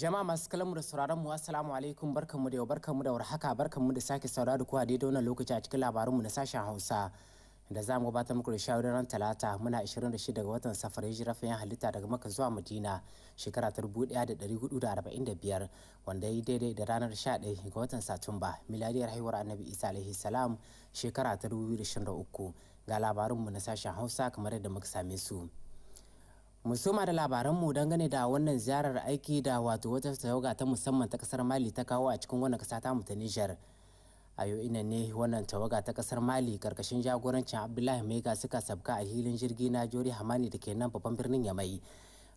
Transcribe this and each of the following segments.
Jama'a masu kallon da sauraron mu, assalamu alaikum, barkanmu da yau, barkanmu da warhaka, barkanmu da sake saurara da ku a daidai wannan lokaci a cikin labaranmu na sashen Hausa da za mu gabatar muku da shawarar Talata, muna 26 ga watan Safar, hijira fiyan halitta daga Makka zuwa Madina shekara ta 1445, wanda ya yi daidai da ranar 11 ga watan Satumba, miladiyar haihuwar Annabi Isa alaihi salam shekara ta 2023. Ga labaranmu na sashen Hausa kamar yadda muka same su. Musoma da labaranmu dangane da wannan ziyarar aiki da wato wata tawaga ta musamman ta kasar Mali ta kawo a cikin wannan kasa ta ta Nijar. A yau ina ne wannan tawaga ta kasar Mali karkashin jagorancin Abdullahi Mega suka sabka a hilin jirgi na Jori Hamani da ke nan babban birnin Yamai,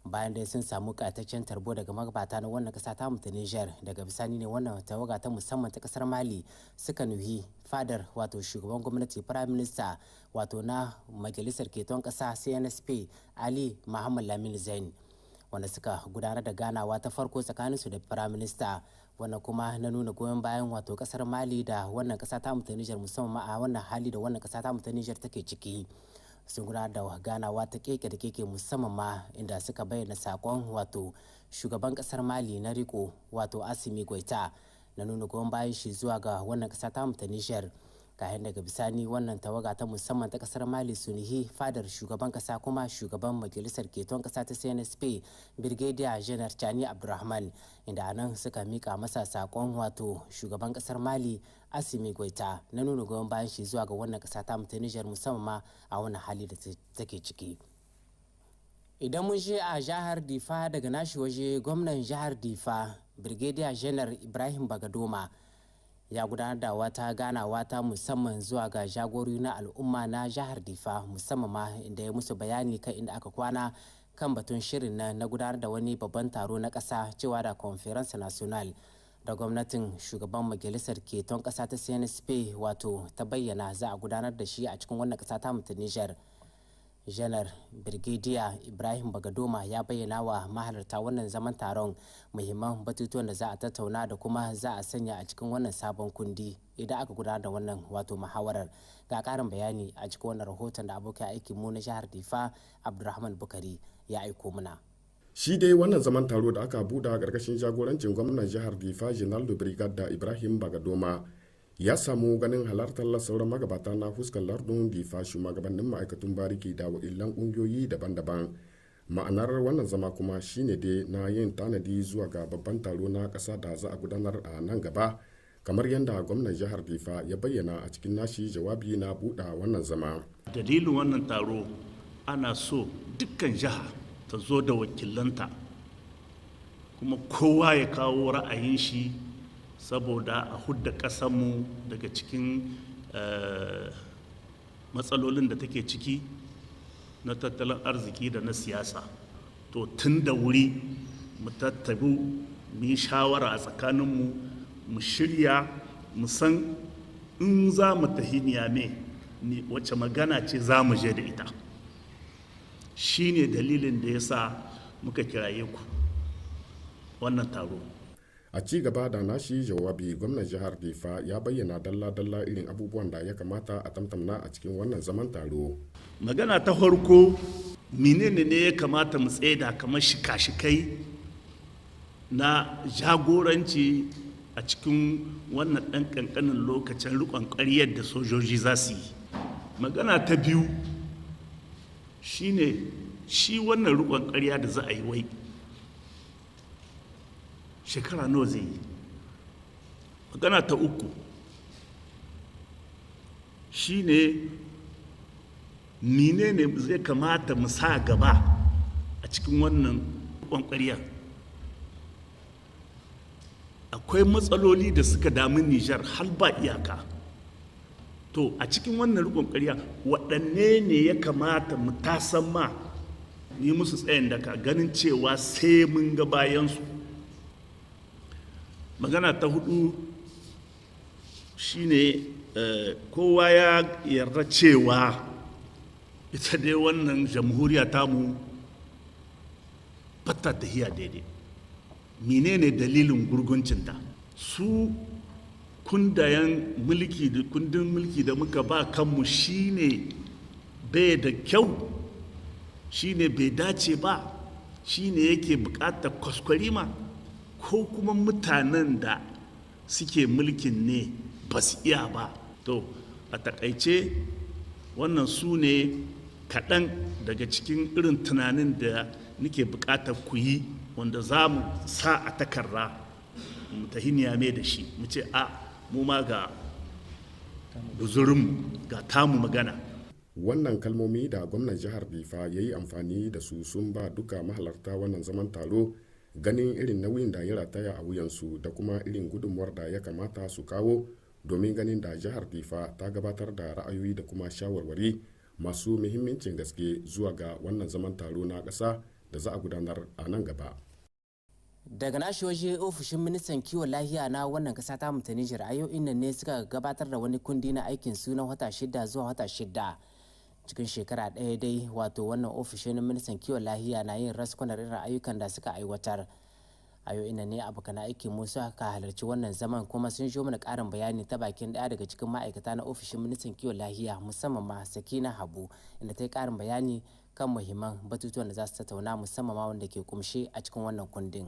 bayan da sun samu kataccen tarbo daga magabata na wannan kasa ta ta Nijar. Daga bisani ne wannan tawaga ta musamman ta kasar Mali suka nuhi fadar wato shugaban gwamnati, prime minister wato na majalisar keton kasa CNSP, Ali Muhammad Lamin Zain, wanda suka gudanar da ganawa ta farko tsakaninsu da prime minister. Wannan kuma na nuna goyon bayan wato kasar Mali da wannan kasa ta ta Nijar, musamman a wannan hali da wannan kasa ta ta Nijar take ciki. Sun gudanar da ganawa ta keke da keke, musamman ma inda suka bayyana sakon wato shugaban kasar Mali na riko, wato Asimi Goita, na nuna goyon bayan shi zuwa ga wannan kasa ta ta Nijar. Kayan daga bisani wannan tawaga ta musamman ta kasar Mali sunihi fadar shugaban kasa kuma shugaban majalisar keton kasa ta CNSP, Brigadier Janar Chani Abdulrahman, inda anan suka mika masa sakon wato shugaban kasar Mali Asimi Goita na nuna goyon bayan shi zuwa ga wannan kasa ta ta Nijar, musamman ma a wannan hali da take ciki. Idan mun je a jihar Difa, daga nashi waje gwamnan jihar Difa, Brigadier Janar Ibrahim Bagadoma, ya gudanar da wata ganawa ta musamman zuwa ga jagorori na al'umma na jihar Difa, musamman ma inda ya musu bayani kan inda aka kwana kan batun shirin na gudanar da wani babban taro na ƙasa, cewa da Conference National, da gwamnatin shugaban majalisar keton ƙasa ta CNSP wato ta bayyana za a gudanar da shi a cikin wannan ƙasa ta ta Niger. Janar Birgediya Ibrahim Bagadoma ya bayyana wa mahalarta wannan zaman taron muhimman batutuwan da za a tattauna da kuma za a sanya a cikin wannan sabon kundi idan aka gudanar da wannan wato muhawarar. Ga karin bayani a cikin wannan rahoton da abokin aikin mu na jihar Difa, Abdulrahman Bukari, ya aiko muna. Shi dai wannan zaman taro da aka buɗe a ƙarƙashin jagorancin gwamnan jihar Difa, General Brigade Ibrahim Bagadoma, ya samu ganin halartar sauran magabata na fuskar lardun Difa, shugabannin ma'aikatun bariki da wa'ilan ƙungiyoyi daban-daban. Ma'anar wannan zama kuma shine dai na yin tanadi zuwa ga babban taro na ƙasa da za a gudanar a nan gaba, kamar yadda gwamnan jihar Difa ya bayyana a cikin nashi jawabi na buɗe wannan zama. Dalilin wannan taro, ana so dukkan jiha ta zo da wakilanta, kuma kowa ya kawo ra'ayin shi, saboda a hudda ƙasanmu daga cikin matsalolin da take ciki na tattalin arziki da na siyasa. To, tun da wuri mu tattabu, mu yi shawara a tsakaninmu, mu shirya, mu san in za mu tafi Niyame wacce magana ce za mu je da ita. Shine dalilin da ya sa muka kiraye ku wannan taro. A ci gaba da nashi jawabi, gwamnan jihar Difa ya bayyana dalla-dalla irin abubuwan da ya kamata a tamtamna a cikin wannan zaman taro. Magana ta farko, menene ne ya kamata mu tsaida kamar shika-shikai na jagoranci a cikin wannan ɗan ƙanƙanin lokacin riƙon ƙaryar da sojoji za su yi? Magana ta biyu shine, shi wannan riƙon ƙarya da za a yi, wai shekara nawa zai yi? Magana ta uku shine, menene zai kamata mu sa gaba a cikin wannan ƙwanƙwariya? Akwai matsaloli da suka damu Nijar har ba iyaka. To, a cikin wannan riƙon ƙarya, waɗanne ne ya kamata mu tasan ma yi musu tsayin daka, ganin cewa sai mun ga bayansu? Magana ta hudu shine, kowa ya yarda cewa ita dai wannan jamhuriya tamu bata tahiya daidai. Menene dalilin gurguncinta? Su kundayen mulki da kundin mulki da muka ba kanmu shine bai da kyau, shine bai dace ba, shine yake bukatar kwaskwarima. Ko kuma mutanen da suke mulkin ne ba su iya ba? To, a takaice wannan su ne kaɗan daga cikin irin tunanin da nake buƙatar ku yi, wanda za mu sa a takarda mu tahi Niyame da shi, mu ce a mu ma ga guzurinmu, ga tamu magana. Wannan kalmomi da gwamnan jihar Difa ya yi amfani da su sun ba duka mahalarta wannan zaman taro ganin irin nauyin da ya rataya a wuyansu da kuma irin gudunmuwar da ya kamata su kawo domin ganin da jihar Difa ta gabatar da ra'ayoyi da kuma shawarwari masu muhimmancin gaske zuwa ga wannan zaman taro na ƙasa da za a gudanar a nan gaba. Daga nashi waje, ofishin ministan kiwon lafiya na wannan kasa ta mu ta Nijar a yau innan ne suka gabatar da wani kundi na aikin su na wata 6 zuwa wata 6 cikin shekara ɗaya dai. Wato wannan ofishin ministan kiwon lafiya na yin raskunar irin ayyukan da suka aiwatar. A yau innan ne abokan aikin mu suka halarci wannan zaman, kuma sun jo mana ƙarin bayani ta bakin ɗaya daga cikin ma'aikata na ofishin ministan kiwon lafiya, musamman ma Sakina Habu, inda ta yi ƙarin bayani kan muhimman batutuwan da za su tattauna, musamman ma wanda ke kumshe a cikin wannan kundin.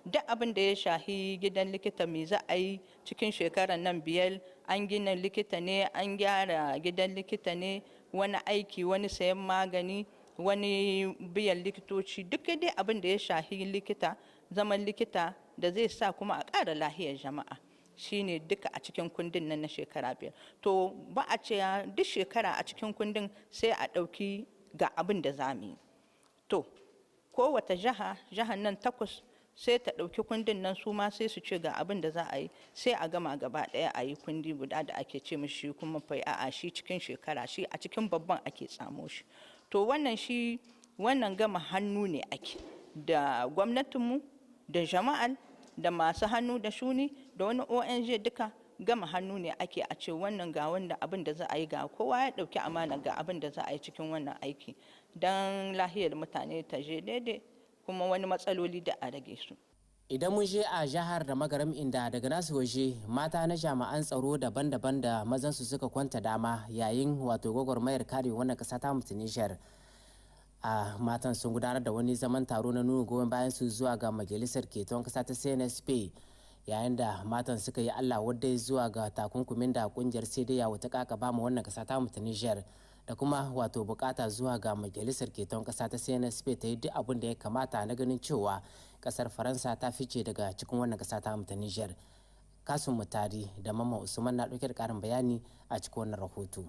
Duk abin da ya shahi gidan likita, me za a yi cikin shekarar nan 5? An gina likita ne, an gyara gidan likita ne, wani aiki, wani sayan magani, wani biyan likitoci, duk dai abin da ya shahi likita, zaman likita da zai sa kuma a ƙara lahiyar jama'a, shine duka a cikin kundin nan na shekara 5. To, ba a ce duk shekara a cikin kundin sai a ɗauki ga abin da za mu yi. To, kowace jiha, jihar nan takwas, sai ta ɗauki kundin nan, su ma sai su ce ga abin da za a yi, sai a gama gaba ɗaya a yi kundi guda da ake ce mishi kuma fai a'a, shi cikin shekara, shi a cikin babban ake tsamo shi. To, wannan shi wannan gama hannu ne ake da gwamnatinmu da jama'al da masu hannu da shuni da wani ONG, duka gama hannu ne ake a ce wannan ga wanda abin da za a yi, ga kowa ya ɗauki amana ga abin da za a yi cikin wannan aiki don lahiyar mutane ta je daidai, kuma wani matsaloli da a rage su. Idan mun je a jihar da Magaram, inda daga nasu waje mata na jami'an tsaro daban-daban da mazansu suka kwanta dama yayin wato gwagwarmayar kare wannan kasa ta Nijar. A matan sun gudanar da wani zaman taro na nuna goyon bayan su zuwa ga majalisar keton kasa ta CNSP, yayin da matan suka yi Allah wadai zuwa ga takunkumin da kungiyar CEDEAO ta kakaba ma wannan kasa ta Nijar, da kuma wato bukata zuwa ga majalisar keton kasa ta CNSP ta yi duk abin da ya kamata na ganin cewa kasar Faransa ta fice daga cikin wannan kasa ta ta Niger. Kasun Mutari da Mama Usman na dauke da karin bayani a cikin wannan rahoto.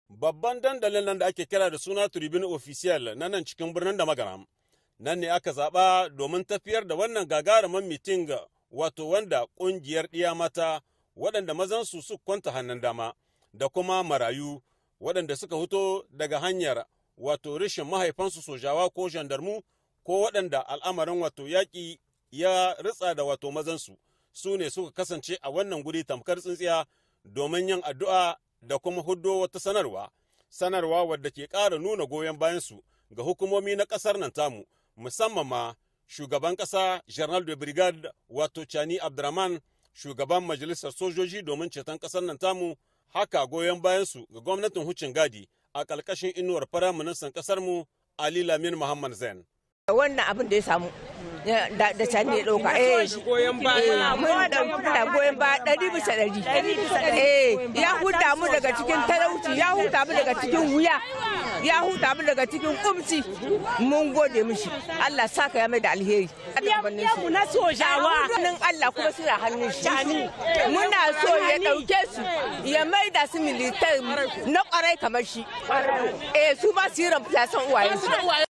Babban dandalin nan da ake kira da suna Tribune Official na nan cikin birnin da Magaram, nan ne aka zaɓa domin tafiyar da wannan gagarumin miting, wato wanda ƙungiyar ɗiya mata waɗanda mazansu su kwanta hannun dama da kuma marayu waɗanda suka fito daga hanyar wato rashin mahaifansu sojawa ko jandarmu ko waɗanda al'amarin wato yaƙi ya ritsa da wato mazansu, su ne suka kasance a wannan guri tamkar tsintsiya domin yin addu'a da kuma huddo wata sanarwa, sanarwa wadda ke ƙara nuna goyon bayansu ga hukumomi na ƙasar nan tamu, musamman ma shugaban ƙasa General de Brigade wato Chani Abdurrahman, shugaban majalisar sojoji domin ceton ƙasar nan tamu, haka goyon bayansu ga gwamnatin hucin gadi a ƙarƙashin inuwar firaministan ƙasarmu Ali Lamin Muhammad Zain. Wannan abin da ya samu da can ne ɗauka, eh, muna goyon baya 100%. Eh, ya huta mu daga cikin talauci, ya huta mu daga cikin wuya, ya huta mu daga cikin kumci. Mun gode mishi, Allah saka ya mai da alheri. Mu na sojawa hannun Allah kuma suna hannun shi. Muna so ya ɗauke su ya mai da su militar na kwarai kamar shi. Eh, su ba su yi ramfulasan uwayensu.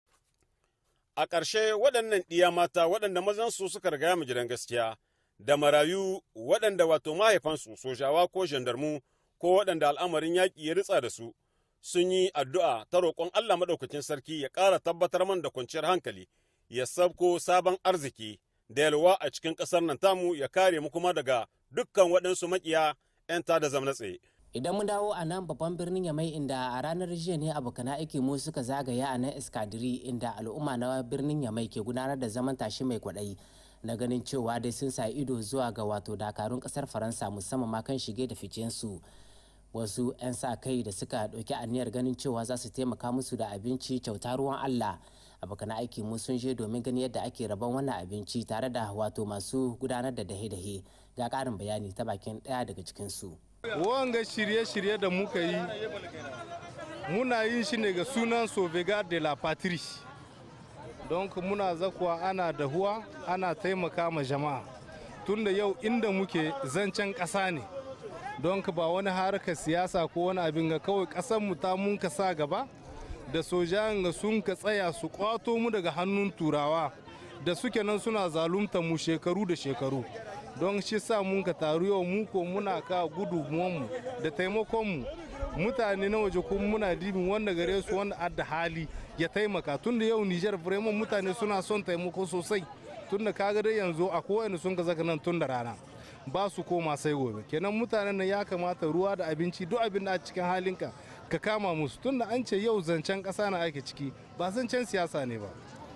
A ƙarshe, waɗannan ɗiya mata waɗanda mazansu suka riga mu gidan gaskiya da marayu waɗanda wato mahaifansu sojawa ko jandarmu ko waɗanda al'amarin yaƙi ya ritsa da su, sun yi addu'a ta roƙon Allah maɗaukakin sarki ya ƙara tabbatar man da kwanciyar hankali, ya sabko sabon arziki da yalwa a cikin ƙasar nan tamu, ya kare mu kuma daga dukkan waɗansu maƙiya 'yan tada zamna tsaye. Idan mun dawo a nan babban birnin Yamai, inda a ranar jiya ne abokan aiki mu suka zagaya a nan Iskadiri, inda al'umma na birnin Yamai ke gudanar da zaman tashi mai kwaɗayi na ganin cewa dai sun sa ido zuwa ga wato dakarun kasar Faransa, musamman ma kan shige da ficen su. Wasu 'yan sa kai da suka ɗauki aniyar ganin cewa za su taimaka musu da abinci kyauta ruwan Allah. Abokan aiki mu sun je domin ganin yadda ake rabon wannan abinci tare da wato masu gudanar da dahe-dahe. Ga ƙarin bayani ta bakin ɗaya daga cikinsu. Wanga shirye-shirye da muka yi, muna yin shi ne ga sunan Sauvegarde de la Patrie. Don muna zakuwa ana dahuwa, ana taimaka ma jama'a. Tunda yau inda muke zancen ƙasa ne. Don ba wani harkar siyasa ko wani abin ga, kawai ƙasar mu ta mun ka sa gaba da sojan ga sun ka tsaya su kwato mu daga hannun Turawa da suke nan suna zalunta mu shekaru da shekaru. Don shi sa mun ka taru yau, mu ko muna ka gudunmuwanmu da taimakonmu. Mutane na waje kuma muna dibin wanda gare su, wanda adda hali ya taimaka, tunda yau Nijar vraiment mutane suna son taimako sosai. Tunda kaga dai yanzu akwai wanda sun ka zaka nan tun da rana, ba su koma sai gobe. Kenan mutanen nan ya kamata ruwa da abinci, duk abin da a cikin halinka ka kama musu, tunda an ce yau zancen ƙasa na ake ciki, ba zancen siyasa ne ba,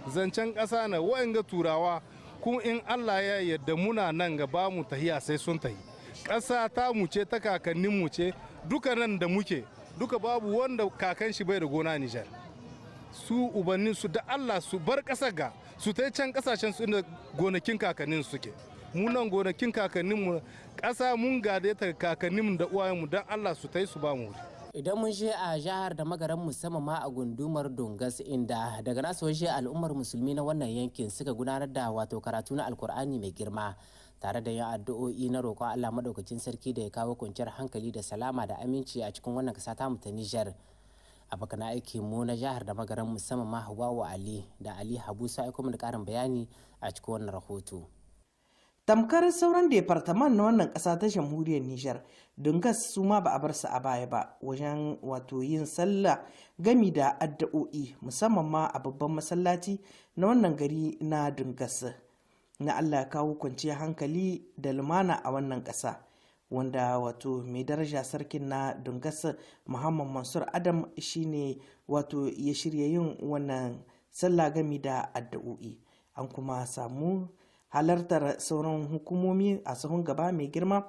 zancen ƙasa na. Wa'anga Turawa kuma in Allah ya yarda muna nan gaba mu tahiya sai sun tahi. Ƙasa ta mu ce, ta kakannin mu ce. Duka nan da muke duka babu wanda kakan shi bai da gona Nijar. Su ubannin su, da Allah su bar ƙasar ga su ta can ƙasashen su inda gonakin kakannin suke. Mu nan gonakin kakannin mu, ƙasa mun gade ta kakannin mu da uwayen mu. Dan Allah su tai su ba mu wuri. Idan mun je a jihar da Magaran, musamman ma a gundumar Dongas, inda daga nasu waje al'ummar musulmi na wannan yankin suka gudanar da wato karatu na Alkur'ani mai girma tare da yin addu'o'i na roƙon Allah madaukakin sarki da ya kawo kwanciyar hankali da salama da aminci a cikin wannan kasa tamu ta Nijar. Abokan aiki mu na jihar da Magaran, musamman ma Hawawa Ali da Ali Habu, sai aiko da ƙarin bayani a cikin wannan rahoto. Tamkar sauran departaman na wannan ƙasa ta Jamhuriyar Nijar, Dungas su ma ba a bar su a baya ba wajen wato yin sallah gami da addu'o'i, musamman ma a babban masallaci na wannan gari na Dungas, na Allah ya kawo kwanciyar hankali da lumana a wannan ƙasa, wanda wato mai daraja sarkin na Dungas, Muhammad Mansur Adam, shine wato ya shirya yin wannan sallah gami da addu'o'i. An kuma samu halartar sauran hukumomi, a sahun gaba mai girma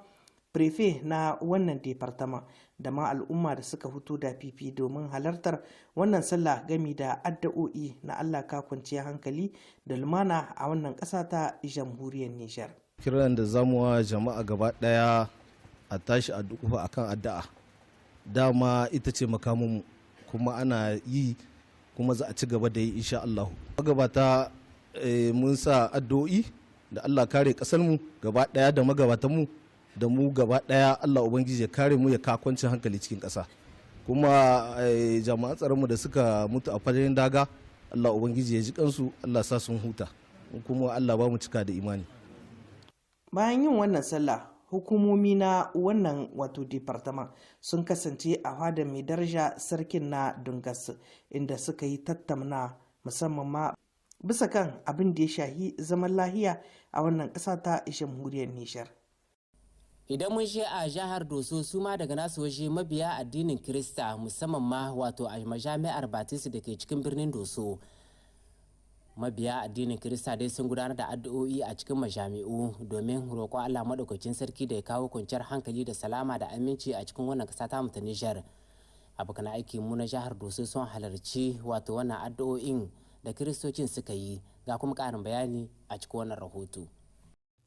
préfet na wannan departama, da ma al'umma da suka fito da fifi domin halartar wannan sallah gami da addu'o'i na Allah ka kwanciya hankali da lumana a wannan ƙasa ta Jamhuriyar Nijar. Kiran da zamuwa jama'a gaba daya, a tashi a dukufa akan addu'a. Dama ita ce makamanmu, kuma ana yi, kuma za a ci gaba da yi insha Allah. Magabata, mun sa addu'o'i da Allah kare kasar mu gaba daya da magabatanmu da mu gaba daya. Allah Ubangiji ya kare mu, ya kakwancin hankali cikin kasa. Kuma jami'an tsaronmu da suka mutu a fagen daga, Allah Ubangiji ya ji kansu, Allah sa sun huta, kuma Allah ba mu cika da imani. Bayan yin wannan sallah, hukumomi na wannan wato departama sun kasance a fadar mai daraja sarkin na Dungas, inda suka yi tattamna, musamman ma bisa kan abin da ya shahi zaman lahiya a wannan ƙasa ta Jamhuriyar Nijar. Idan mun je a jihar Doso, su ma daga nasu waje mabiya addinin Kirista, musamman ma wato a majami'ar Batista da ke cikin birnin Doso, mabiya addinin Kirista dai sun gudanar da addu'o'i a cikin majami'u domin roƙon Allah maɗaukakin sarki da ya kawo kwanciyar hankali da salama da aminci a cikin wannan ƙasa ta ta Nijar. Abokan aiki mu na jihar Doso sun halarci wato wannan addu'o'in da Kiristocin suka yi. Ga kuma ƙarin bayani a cikin wannan rahoto.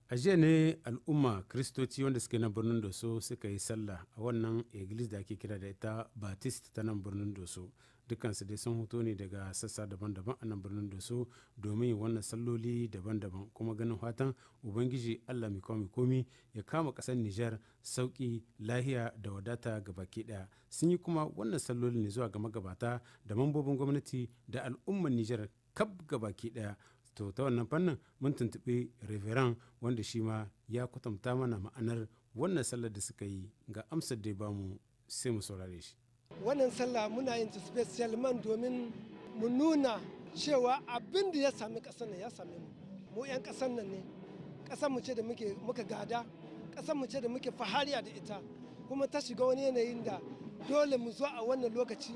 A jiya ne al'umma Kristoci wanda suke nan birnin Doso suka yi sallah a wannan église da ake kira da ita Baptist ta nan birnin Doso. Dukansu dai sun hoto ne daga sassa daban-daban a nan birnin Doso domin yin wannan salloli daban-daban, kuma ganin fatan Ubangiji Allah mai komi komi ya kama kasar Nijar sauki, lahiya da wadata ga baki daya. Sun yi kuma wannan salloli ne zuwa ga magabata da mambobin gwamnati da al'ummar Nijar kaf gabaki daya. To, ta wannan fannin mun tuntuɓi Reverend, wanda shi ma ya kwatanta mana ma'anar wannan sallar da suka yi. Ga amsar da ya bamu, sai mu saurare shi. Wannan sallah muna yin ta spécialement domin mu nuna cewa abin da ya sami ƙasar nan ya same mu. Mu 'yan ƙasar nan ne, ƙasar mu ce da muke muka gada, ƙasar mu ce da muke fahariya da ita, kuma ta shiga wani yanayin da dole mu zo a wannan lokaci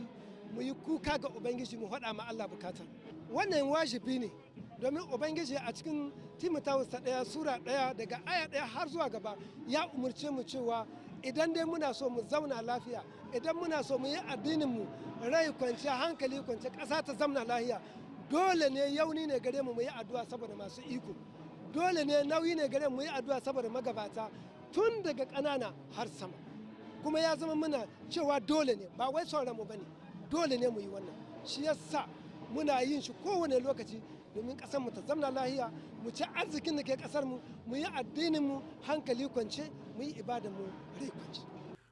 mu yi kuka ga Ubangiji, mu faɗa ma Allah bukata. Wannan wajibi ne, domin Ubangiji a cikin Timotawus ta 1 sura 1 daga aya 1 har zuwa gaba ya umarce mu cewa idan dai muna so mu zauna lafiya, idan muna so mu yi addinin mu rai kwance, hankali kwance, ƙasa ta zamna lafiya, Dole ne yauni ne gare mu mu yi addu'a saboda masu iko. Dole ne nauyi ne gare mu yi addu'a saboda magabata tun daga ƙanana har sama. Kuma ya zama muna cewa dole ne, ba wai son mu bane, dole ne mu yi wannan. Shi yasa muna yin shi kowane lokaci domin ƙasar mu ta zamna lahiya, mu ci arzikin da ke ƙasar mu, mu yi addinin mu hankali kwance, mu yi ibadar mu rai kwance.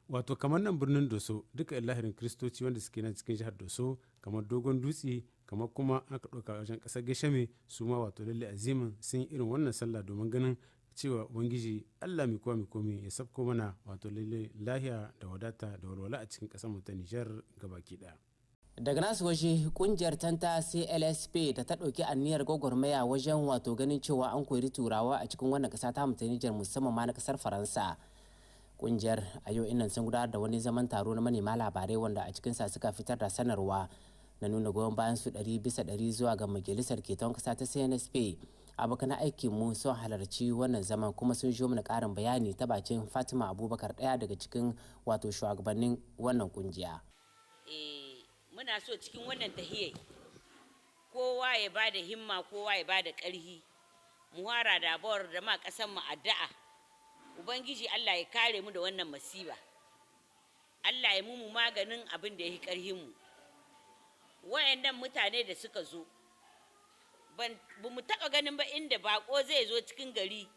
Wato kamar nan birnin Doso, duka lahirin Kristoci wanda suke nan cikin jihar Doso, kamar Dogon Dutse, kamar kuma aka ɗauka wajen ƙasar Geshame, su ma wato lalle azimin sun yi irin wannan sallah domin ganin cewa Ubangiji Allah mai kowa mai komi ya sabko mana wato lalle lahiya da wadata da walwala a cikin ƙasar mu ta Nijar gabaki ɗaya. Daga nasu waje, kungiyar tanta CLSP da ta ɗauki aniyar gwagwarmaya wajen wato ganin cewa an kori Turawa a cikin wannan ƙasa ta ta Nijar, musamman ma na ƙasar Faransa. Kungiyar a yau innan sun gudanar da wani zaman taro na manema labarai, wanda a cikinsa suka fitar da sanarwa na nuna goyon bayan su 100% zuwa ga majalisar keton kasa ta CNSP. Abokan aikin mu sun halarci wannan zaman kuma sun jo mana karin bayani ta bakin Fatima Abubakar, ɗaya daga cikin wato shugabannin wannan kungiya. Muna so cikin wannan tahiyai kowa ya ba da himma, kowa ya ba da ƙarhi, mu hara da bawar da ma ƙasar mu addu'a, Ubangiji Allah ya kare mu da wannan masiba, Allah ya mumu maganin abin da ya yi ƙarhin mu. Wayannan mutane da suka zo, ba mu taɓa ganin ba inda bako zai zo cikin gari,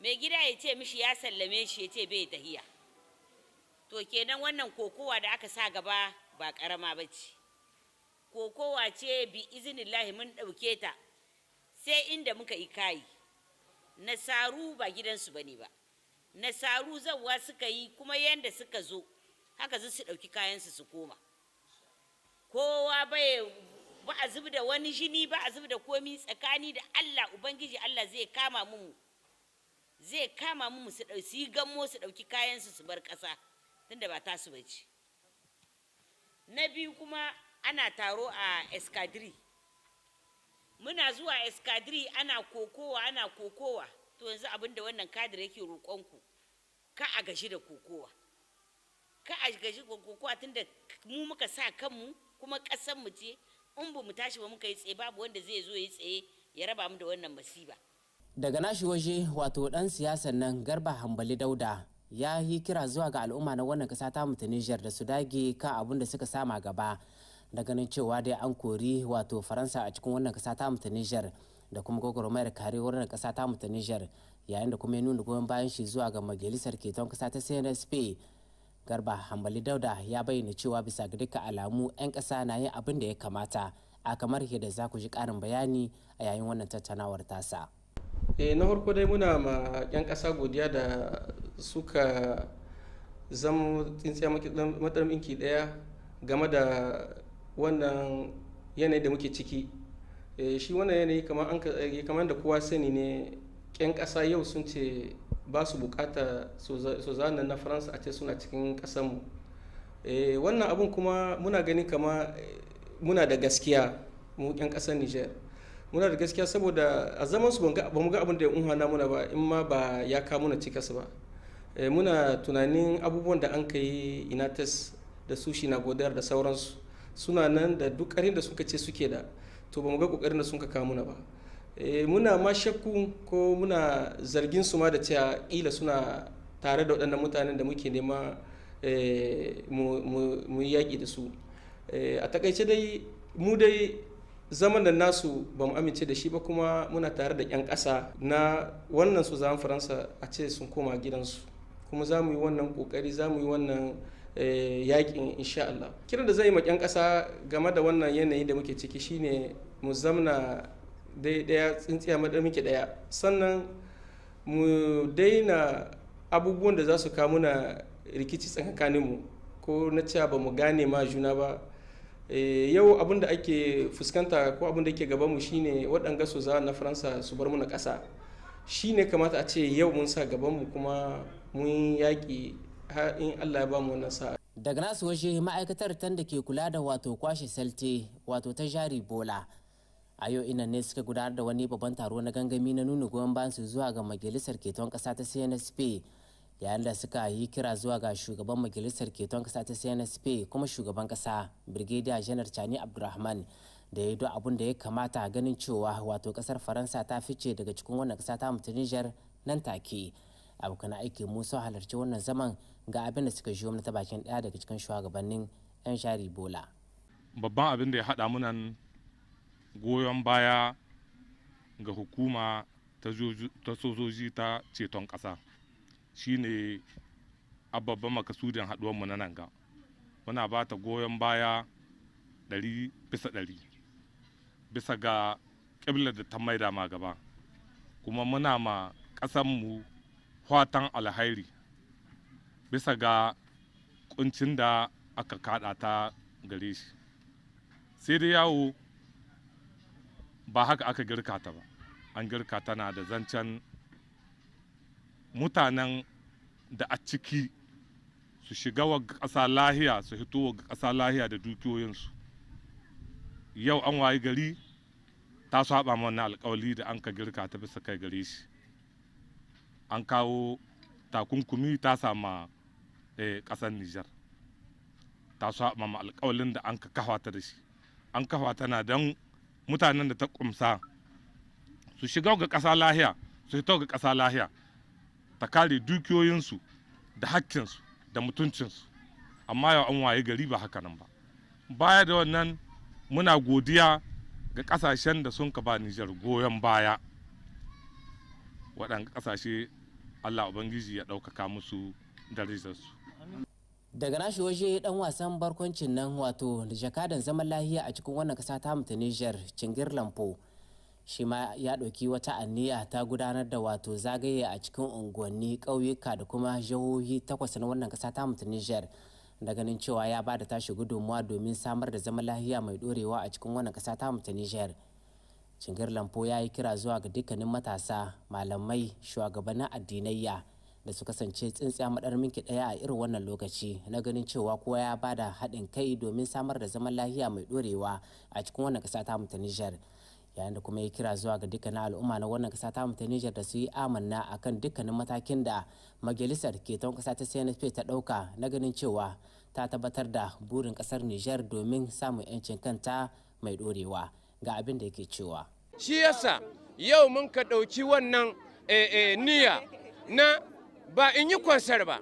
mai gida ya ce mishi ya sallame shi, ya ce bai tahiya. To kenan wannan kokowa da aka sa gaba ba ƙarama ba ce, kokowa ce, bi izinillahi mun ɗauke ta sai inda muka yi kayi. Nasaru ba gidansu ba ne ba, nasaru zawwa suka yi, kuma yanda suka zo haka su ɗauki kayansu su koma. Kowa bai ba a zub da wani jini ba, a zub da komi, tsakani da Allah. Ubangiji Allah zai kama mu, zai kama mu su yi gammo su ɗauki kayansu su bar ƙasa, tunda ba tasu ba ce. Na biyu kuma, ana taro a escadrille. Muna zuwa escadrille, ana kokowa, ana kokowa. To yanzu abin da wannan kadir yake roƙonku, ka a gashi da kokowa, ka a gashi da kokowa, tunda mu muka sa kanmu kuma ƙasar mu ce. In ba mu tashi ba muka yi tsaye, babu wanda zai zo yi tsaye ya raba mu da wannan masiba. Daga nashi waje, wato dan siyasan nan Garba Hambali Dauda ya yi kira zuwa ga al'umma na wannan kasa ta ta Nijar da su dage kan abin da suka sama gaba da ganin cewa dai an kori wato Faransa a cikin wannan kasa ta ta Nijar, da kuma gwagwarmayar kare wannan kasa ta ta Nijar, yayin da kuma ya nuna goyon bayan shi zuwa ga majalisar keton kasa ta CNSP. Garba Hambali Dauda ya bayyana cewa bisa ga dukkan alamu 'yan kasa na yin abin da ya kamata, a kamar yadda za ku ji karin bayani a yayin wannan tattaunawar tasa. Na farko dai muna ma 'yan ƙasa godiya da suka zama tsintsiya matsarminki ɗaya game da wannan yanayi da muke ciki. Shi wannan yanayi, kamar da kowa sani ne, 'yan ƙasa yau sun ce ba su bukata su zanen na Faransa a ce suna cikin ƙasanmu. Wannan abun kuma muna gani kama muna da gaskiya. Mu 'yan ƙasar Niger muna da gaskiya, saboda a zaman su ba mu ga abin da ya unhana muna ba, in ma ba ya kawo muna cikas ba. Muna tunanin abubuwan da an ka yi Inates da su shi na godar da sauransu, suna nan da duk ƙarin da suka ce suke da. To ba mu ga ƙoƙarin da sun ka kawo muna ba. Muna ma shakku ko muna zargin su ma da cewa ƙila suna tare da waɗannan mutanen da muke nema mu yi yaƙi da su. A takaice dai, mu dai zaman da nasu ba mu amince da shi ba, kuma muna tare da 'yan ƙasa na wannan su zaman Faransa a ce sun koma gidansu, kuma za mu yi wannan ƙoƙari, za mu yi wannan yaƙin insha Allah. Kiran da zai yi ma 'yan ƙasa game da wannan yanayi da muke ciki shine mu zamna dai ɗaya, tsintsiya madar muke ɗaya, sannan mu daina abubuwan da za su kawo muna rikici tsakaninmu ko na cewa ba mu gane ma juna ba. Yau abin da ake fuskanta ko abin da ke gabanmu shine waɗanga su za na Faransa su bar muna ƙasa. Shine kamata a ce yau mun sa gabanmu kuma mun yaƙi har in Allah ya ba mu wannan sa'a. Daga nasu waje, ma'aikatar tan da ke kula da wato kwashe salte, wato ta jari bola, a yau ina ne suka gudanar da wani babban taro na gangami na nuna goyon bayan su zuwa ga majalisar keton kasa ta CNSP, yayin da suka yi kira zuwa ga shugaban majalisar keton kasa ta CNSP kuma shugaban kasa, Brigadier Janar Chani Abdulrahman, Da ya yi duk abin da ya kamata ganin cewa wato kasar Faransa ta fice daga cikin wannan kasa ta mutu Niger nan take. Abokan aiki mu sun halarci wannan zaman, ga abin da suka jiyo ta bakin daya daga cikin shugabannin 'yan shari bola. Babban abin da ya haɗa munan, goyon baya ga hukuma ta sojoji ta ceton ƙasa, shine a babban makasudin haɗuwanmu na nan. Ga muna ba ta goyon baya 100% bisa ga ƙiblar da ta maida ma gaba, kuma muna ma ƙasanmu fatan alhairi bisa ga kuncin da aka kada ta gare shi. Sai dai yawo ba haka aka girka ta ba. An girka tana da zancen mutanen da a ciki su shiga wa ƙasa lahiya, su hito wa ƙasa lahiya da dukiyoyinsu. Yau an wayi gari ta saba wannan alkawali da an ka girka ta bisa kai gare shi. An kawo takunkumi ta sama ƙasar Nijar, ta saba ma alkawalin da an ka kafa ta da shi. An kafa tana don mutanen da ta kumsa su shiga ga ƙasa lahiya, su hito ga ƙasa lahiya, ta kare dukiyoyinsu da hakkinsu da mutuncinsu. Amma yau an waye gari ba haka nan ba. Baya da wannan, muna godiya ga kasashen da sun ka ba Nijar goyon baya. Waɗanda kasashe, Allah Ubangiji ya ɗaukaka musu darajarsu. Daga nashi waje, dan wasan barkwancin nan, wato jakadan zaman lahiya a cikin wannan kasa ta mutu Niger, Cingir Lampo, shi ma ya ɗauki wata anniya ta gudanar da wato zagaye a cikin unguwanni, ƙauyuka da kuma jihohi takwas na wannan kasa ta mutu Niger, da ganin cewa ya ba da tashi gudunmuwa domin samar da zaman lahiya mai ɗorewa a cikin wannan kasa ta mutu Niger. Cingir Lampo ya yi kira zuwa ga dukkanin matasa, malamai, shugabannin addinayya da su kasance tsintsiya madar minki ɗaya a irin wannan lokaci, na ganin cewa kowa ya bada haɗin kai domin samar da zaman lahiya mai ɗorewa a cikin wannan ƙasa ta ta Nijar. Yayin da kuma ya kira zuwa ga dukkanin al'umma na wannan ƙasa ta ta Nijar da su yi amanna akan dukkanin matakin da majalisar keton ƙasa ta CNSP ta ɗauka na ganin cewa ta tabbatar da burin ƙasar Nijar domin samun 'yancin kanta mai ɗorewa. Ga abin da yake cewa. Shi yasa yau mun ka ɗauki wannan niyya na ba in yi concert ba,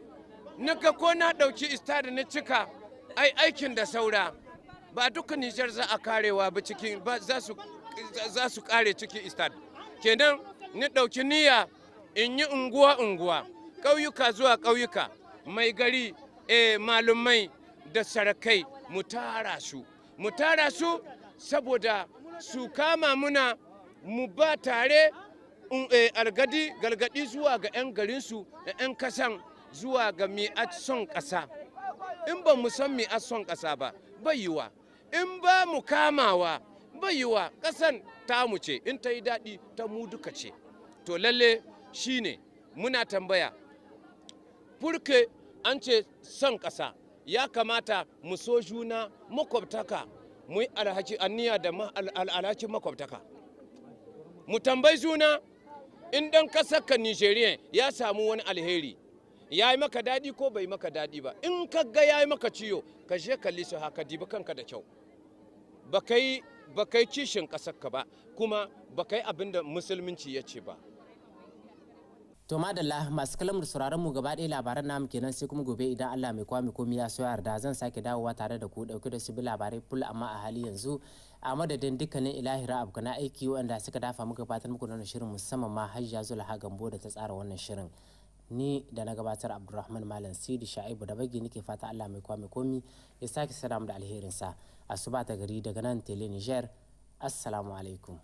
na ga ko na ɗauki stade na cika, ai aikin da saura. Ba duka Nijar za a karewa ba cikin ba, za su kare cikin stade. Kenan ni ɗauki niyya in yi unguwa unguwa, ƙauyuka zuwa ƙauyuka, mai gari, malumai da sarakai, mu tara su, mu tara su saboda su kama muna mu ba tare algadi galgadi zuwa ga 'yan garinsu da 'yan kasan, zuwa ga mi son ƙasa. In ba mu san mi son ƙasa ba, bai yiwa. In ba mu kamawa, bai yiwa. Ƙasan tamu ce, in ta yi daɗi ta mu duka ce. To lalle shine muna tambaya, furke an ce son ƙasa, ya kamata mu so juna, makwabtaka, mu yi alhaki anniya da alhakin makwabtaka. Mu tambayi juna, in ɗan ƙasar ka Nigerian ya samu wani alheri, ya yi maka daɗi ko bai maka daɗi ba? In ka ga ya yi maka ciyo, ka je kalli su haka, dibi kanka da kyau. Ba kai kishin ƙasar ka ba, kuma ba kai abin da Musulunci ya ce ba. To madalla, masu kalamar sauraron mu, gaba ɗaya labaran namu kenan. Sai kuma gobe idan Allah mai kwami komi ya so yarda, zan sake dawowa tare da ku dauke da su bi labarai full. Amma a hali yanzu, a madadin dukkanin ilahira abokan aiki wanda suka dafa muka gabatar muku da shirin, musamman ma Hajja Zulha Gambo da ta tsara wannan shirin, ni da na gabatar, Abdulrahman Malam Sidi Sha'ibu da Bagi, nake fata Allah mai kwami komi ya sake sada mu da alherinsa. Asuba ta gari daga nan Tele Niger. Assalamu alaikum.